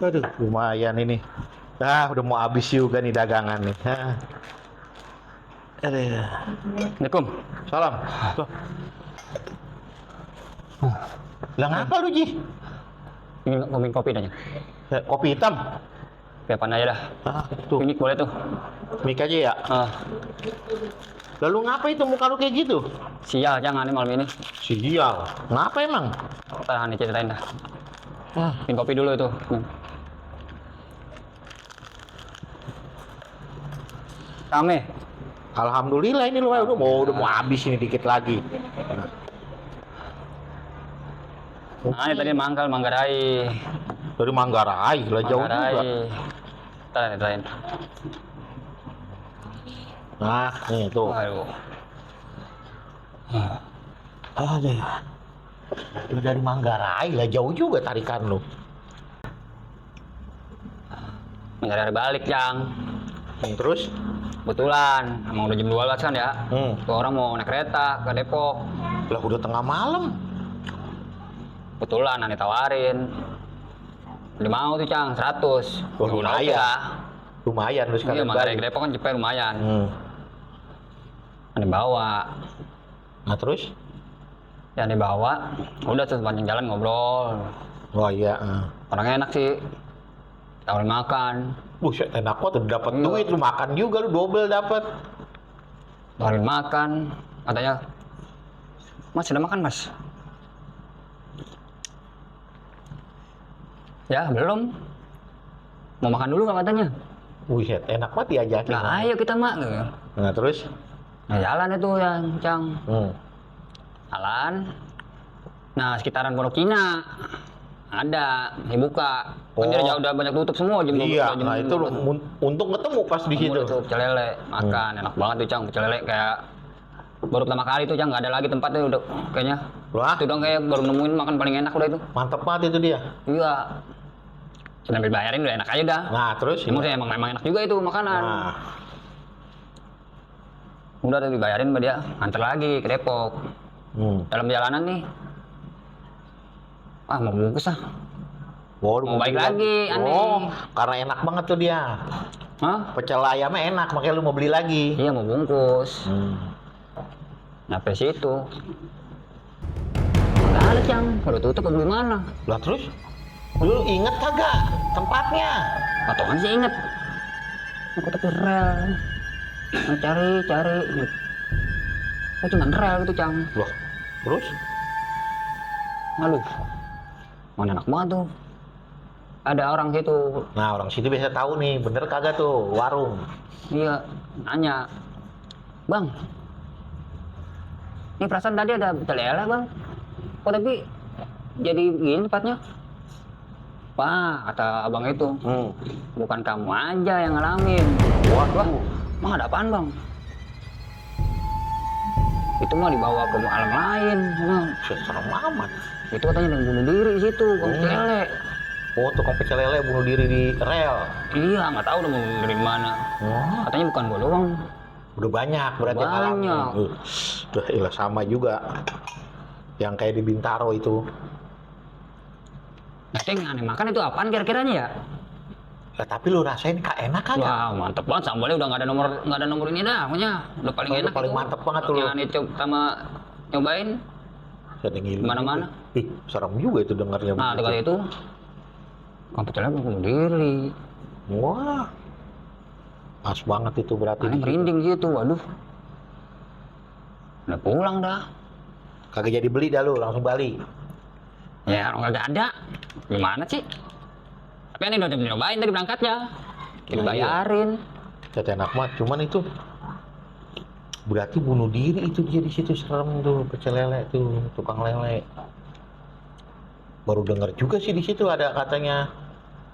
Aduh, lumayan ini. Udah mau habis juga nih dagangan nih. Aduh. Assalamualaikum. Salam. Tuh. Lah ngapa lu, Ji? Ini ngomongin kopi nanya. Kopi hitam? Kapan aja dah. Tuh. Ini boleh tuh. Mik aja ya? Lalu ngapa itu muka lu kayak gitu? Sial, jangan nih malam ini. Sial. Ngapa emang? Tahan nih ceritain dah. Bikin kopi dulu itu. Rame. Alhamdulillah ini lu udah mau habis ini dikit lagi. Nah, ini tadi Manggarai. Dari Manggarai, lah jauh juga. Terain. Nah, nih tuh. Aduh. Aduh. Lu dari Manggarai, lah jauh juga tarikan lu. Manggarai balik, Cang. Terus? Kebetulan, emang udah jam 12 kan ya. Tuh orang mau naik kereta ke Depok. Lah udah tengah malam. Kebetulan aneh tawarin. Udah mau tuh, Cang, 100. Wah, lumayan. Ya. Lumayan lu Iya, sekalian Manggarai balik. ke Depok kan cepet lumayan. Aneh bawa. Nah terus? Yang dibawa, udah tuh sepanjang jalan ngobrol. Wah iya. Orangnya enak sih. Tawarin makan. Buset, enak banget, udah dapat duit, lu makan juga, lu double dapat. Tawarin makan, katanya, Mas sudah makan Mas? Ya belum. Mau makan dulu nggak katanya? Buset, enak banget diajakin. Nah ayo kita mak. Nah terus? Nah jalan itu ya, Cang. Jalan. Nah sekitaran Pondok Cina ada dibuka. Kan dia udah banyak tutup semua jam 12. Iya, nah itu lu untung ketemu pas di situ. Tuh pecel lele makan enak banget tuh, Cang. Pecel lele kayak baru pertama kali tuh, Cang, nggak ada lagi tempatnya udah kayaknya. Wah, Itu dong kayak baru nemuin makan paling enak udah itu. mantep banget itu dia. Iya. Sambil bayarin udah enak aja dah. Nah terus? Emang enak juga itu makanan. Nah. Udah tuh dibayarin sama dia, antar lagi ke Depok. Dalam perjalanan nih, mau bungkus ah. Mau balik lagi, aneh. Oh, karena enak banget tuh dia. Pecel ayamnya enak, makanya lu mau beli lagi. Iya, mau bungkus. Nyampe situ. Nggak ada, Cang. Udah tutup apa gimana? Lah terus? Lu inget kagak tempatnya? Patokan sih inget. Aku tepi rel. Cari. Oh, cuma rel gitu, Cang. Loh, terus? Aduh, mana enak banget tuh. Ada orang situ. Nah, orang situ biasa tahu nih, bener kagak tuh warung. Iya, nanya, Bang, ini perasaan tadi ada pecel lele, Bang. Kok tapi jadi gini tempatnya? Pak, kata abang itu, bukan kamu aja yang ngalamin. Wah, mah ada apaan, Bang? Itu mah dibawa ke alam lain. Serem amat. Itu katanya yang bunuh diri di situ, pecel lele. Oh, tukang pecel lele bunuh diri di rel. Iya, nggak tahu udah mau bunuh diri di mana. Katanya bukan gua doang. Udah banyak berarti yang ngalamin. Udah ilah sama juga. Yang kayak di Bintaro itu. Nah, yang aneh makan itu apaan kira-kiranya ya? Lah tapi lu rasain kak enak kagak? Wah, mantep banget, sambalnya udah nggak ada nomor ini dah, pokoknya udah paling enak. Paling itu. mantep banget tuh. Yang aneh sama nyobain mana-mana. Ih, serem juga itu dengarnya. Nah, dekat itu kan pecelnya bunuh diri. Wah, pas banget itu berarti. Aneh merinding gitu, waduh. Udah pulang dah. Kagak jadi beli dah lu, langsung balik. Ya, orang kagak ada. Gimana sih? Tapi ini udah nyobain tadi berangkatnya. Dibayarin. Iya. Enak banget, cuman itu berarti bunuh diri itu dia di situ, serem tuh pecel lele tuh, tukang lele. Baru dengar juga sih di situ ada katanya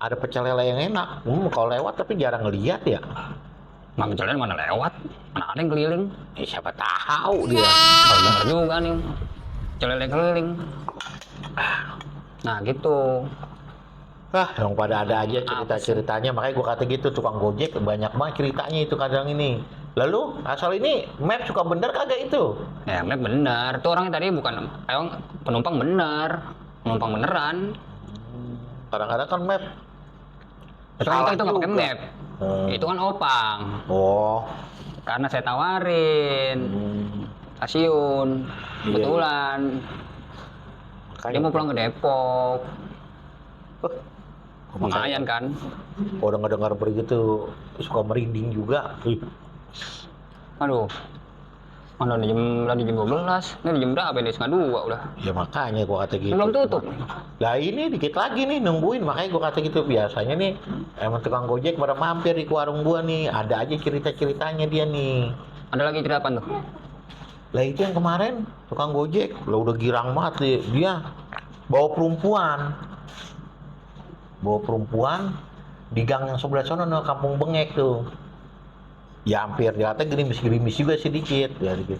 ada pecel lele yang enak. Kalau lewat tapi jarang ngeliat ya. Nah, pecel lele mana lewat? Mana ada yang keliling? Siapa tahu dia. Baru dengar juga nih. Pecel lele keliling. Nah, gitu. Yang pada ada aja cerita-ceritanya, makanya gua kata gitu, tukang Gojek banyak banget ceritanya itu kadang ini. Lalu asal ini map suka bener kagak itu? Ya, map bener. Tuh orangnya tadi bukan penumpang bener. Penumpang beneran. Kadang-kadang kan map Tapi kan kita itu nggak pakai map. Itu kan opang. Oh. Karena saya tawarin. Stasiun. Iya. Kebetulan. Dia mau pulang ke Depok. Lumayan kan? Kalau dengar begitu suka merinding juga. Aduh. Mana lagi jam 12. Ini jam berapa ini? Setengah 2 udah. Ya makanya gua kata gitu. Belum tutup. Lah ini dikit lagi nih nungguin, makanya gua kata gitu. Biasanya nih emang tukang Gojek pada mampir di warung gua nih, ada aja cerita-ceritanya dia nih. Ada lagi cerita apa tuh? Lah itu yang kemarin tukang Gojek, lah udah girang banget dia bawa perempuan di gang yang sebelah sana, no, Kampung Bengek tuh. Ya hampir dia kata gerimis juga sedikit ya, gitu.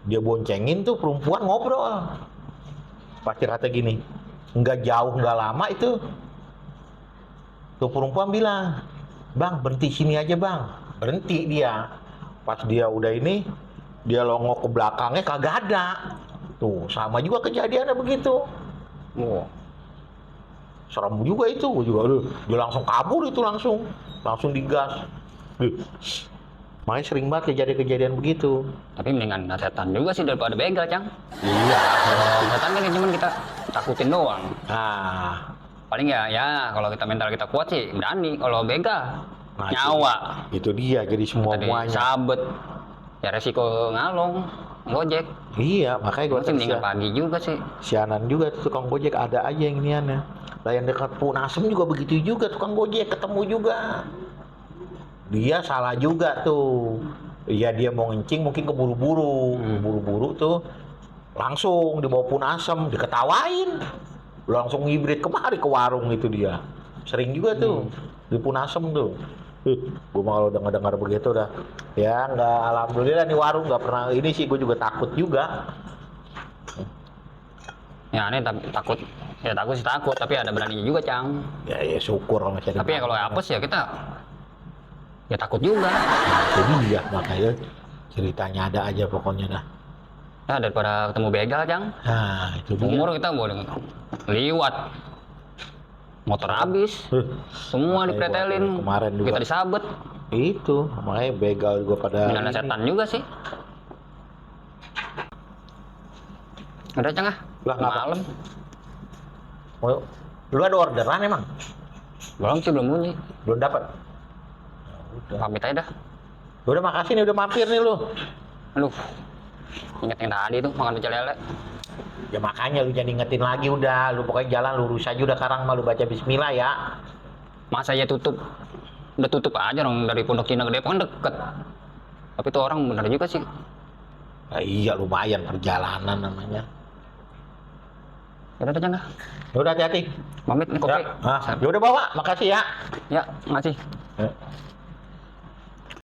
Dia boncengin tuh perempuan ngobrol. Pasti kata gini, nggak jauh nggak lama itu tuh perempuan bilang, "Bang, berhenti sini aja, Bang." Berhenti dia. Pas dia udah ini, dia longok ke belakangnya kagak ada. Tuh, sama juga kejadiannya begitu. Oh. Serem juga itu, gua juga aduh, dia langsung kabur itu langsung digas. Makanya sering banget kejadian begitu. Tapi mendingan setan juga sih daripada begal, Cang. Iya. Setan kan cuma kita takutin doang. Nah, Paling ya kalau kita mental kita kuat sih berani. Kalau begal nah nyawa. itu dia jadi Tadi semuanya. sabet. Ya resiko ngalong, Gojek. Iya, makanya gua Masih mendingan pagi juga sih. sianan juga tuh tukang Gojek ada aja yang iniannya. Lah yang dekat Punasem juga begitu juga tukang Gojek ketemu juga. Dia salah juga tuh. Iya dia mau ngencing mungkin buru-buru tuh langsung dibawa Punasem diketawain. Langsung hibrid kemari ke warung itu dia. Sering juga tuh di Punasem tuh. Gue mau dengar begitu dah. Ya nggak, alhamdulillah nih warung nggak pernah ini sih, gue juga takut juga. Ya aneh tapi takut. Ya takut sih takut, tapi ada beraninya juga, Cang. Ya syukur kalau masih ada. Tapi ya kalau apes ya kita ya takut juga. Jadi ya makanya ceritanya ada aja pokoknya dah. Ya daripada ketemu begal, Cang. Nah itu dia. Umur kita boleh liwat. Motor habis. Semua Makanya dipretelin. gua kemarin juga. Kita disabet. Itu makanya begal juga pada Ada setan juga sih. Udah, Cang ah. Lah, ngapa? Malam. Oh, lu ada orderan emang? Belum sih, belum bunyi. Belum dapat. Udah. Pamit aja dah. Udah makasih nih udah mampir nih lu. Aduh. Ingat yang tadi tuh makan pecel lele. Ya makanya lu jangan ingetin lagi udah, lu pokoknya jalan lurus aja udah sekarang mah lu baca bismillah ya. Masa ya tutup? Udah tutup aja dong dari Pondok Cina ke Depok kan deket. Tapi tuh orang bener juga sih. Nah, iya lumayan perjalanan namanya. Ya udah, Cang ah. Ya udah hati-hati. Pamit nih kopi. Ya udah bawa, makasih ya. Ya, makasih. Ya.